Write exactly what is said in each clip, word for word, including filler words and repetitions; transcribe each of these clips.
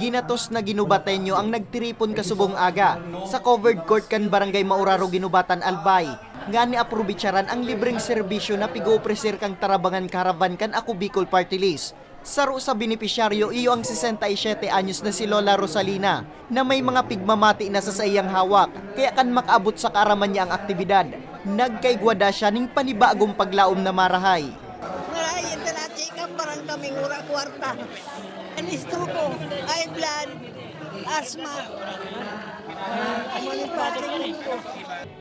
Ginatos na Gunubateño ang nagtiripon kasubong aga sa covered court kan Barangay Mauraro, Ginubatan, Albay, ngani aprobetsaran ang libreng serbisyo na pig-opreser kan Tarabangan Caravan kan Ako Bicol Party List. Saro sa benepisyaryo iyo ang sesenta y siyete anyos na si Lola Rosalina, na may mga pigmamati na sa saiyang hawak, kaya kan makaabot sa kaaraman niya ang aktibidad, nagkaigwa daa siya ning panibagong paglaom na marahay. Maray, ito na, check up, parang kaming wala kwarta. An stroke ko, high blood, asthma. Ano yung project ko?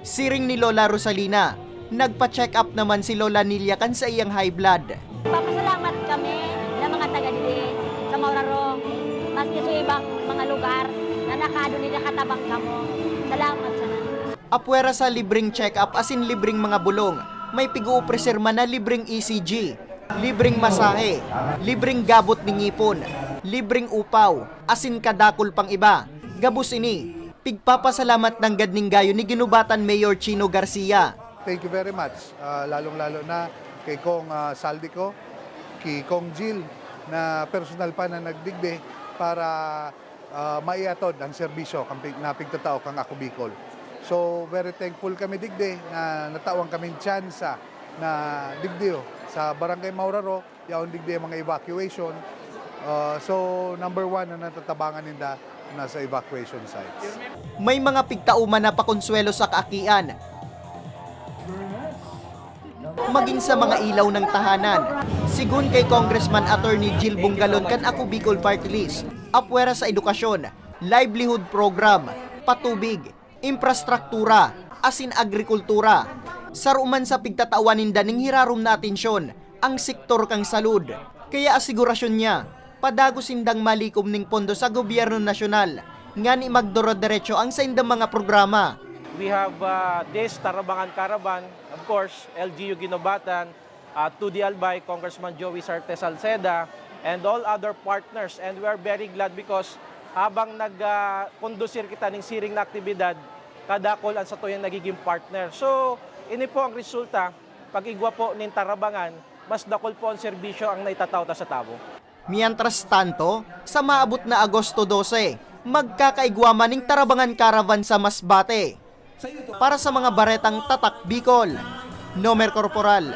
Siring ni Lola Rosalina, nagpa-check up naman si Lola Nilia kan saiyang high blood. Papasalamat kami na mga taga didi sa Mauraro, maski sa ibang mga lugar na nakado nila katabang kamo. Salamat sana. Apwera sa libreng check-up asin libreng mga bulong, may pig-oopreser man na libreng E C G, libreng masahe, libreng gabot nin ngipon, libreng upaw, asin kadakul pang iba. Gabos ini, pigpapasalamat nanggad nin gayo ni Ginubatan Mayor Chino Garcia. Thank you very much, ah, lalong-lalo na kay Kong, ah, Saldico, kay Kong Jill, na personal pa na nagdigdi para, ah, maiatod ang serbisyo kan pi-, na pigtatao kan Ako Bicol. So, very thankful kami digdi na natawan kaming tsansa na digdi sa Barangay Mauraro, yaon digdi ang mga evacuation. Ah, so, number one na natatabangan ninda na sa evacuation sites. May mga pigtao man na pakonsuwelo sa kaakian, magin sa mga ilaw ng tahanan. Sigun kay Congressman Attorney Jill Bongalon kan Ako Bicol Party List, apwera sa edukasyon, livelihood program, patubig, infrastruktura, asin agrikultura. Saro man sa pigtatawan ninda ning hirarom na atensyon ang sektor kan salud. Kaya asigurasyon niya, padagos sindang malikom ning pondo sa gobyerno nasyonal, ngani magdoro-deretso ang saindang mga programa. We have, uh, this Tarabangan Caravan, of course, L G U Guinobatan, uh, two D Albay, Congressman Joey Sarte Salceda, and all other partners. And we are very glad because habang nag, uh, kondusir kita ning siring na aktibidad, kadakul an satuyang nagiging partner. So, ini po ang resulta, pag-igwa po nin Tarabangan, mas dakul po ang serbisyo ang naitatao ta sa tawo. Mientras tanto, sa maabot na Agosto dose, magkakaigwa man ning Tarabangan Caravan sa Masbate. Para sa mga baretang Tatak Bicol, Nomer Corporal.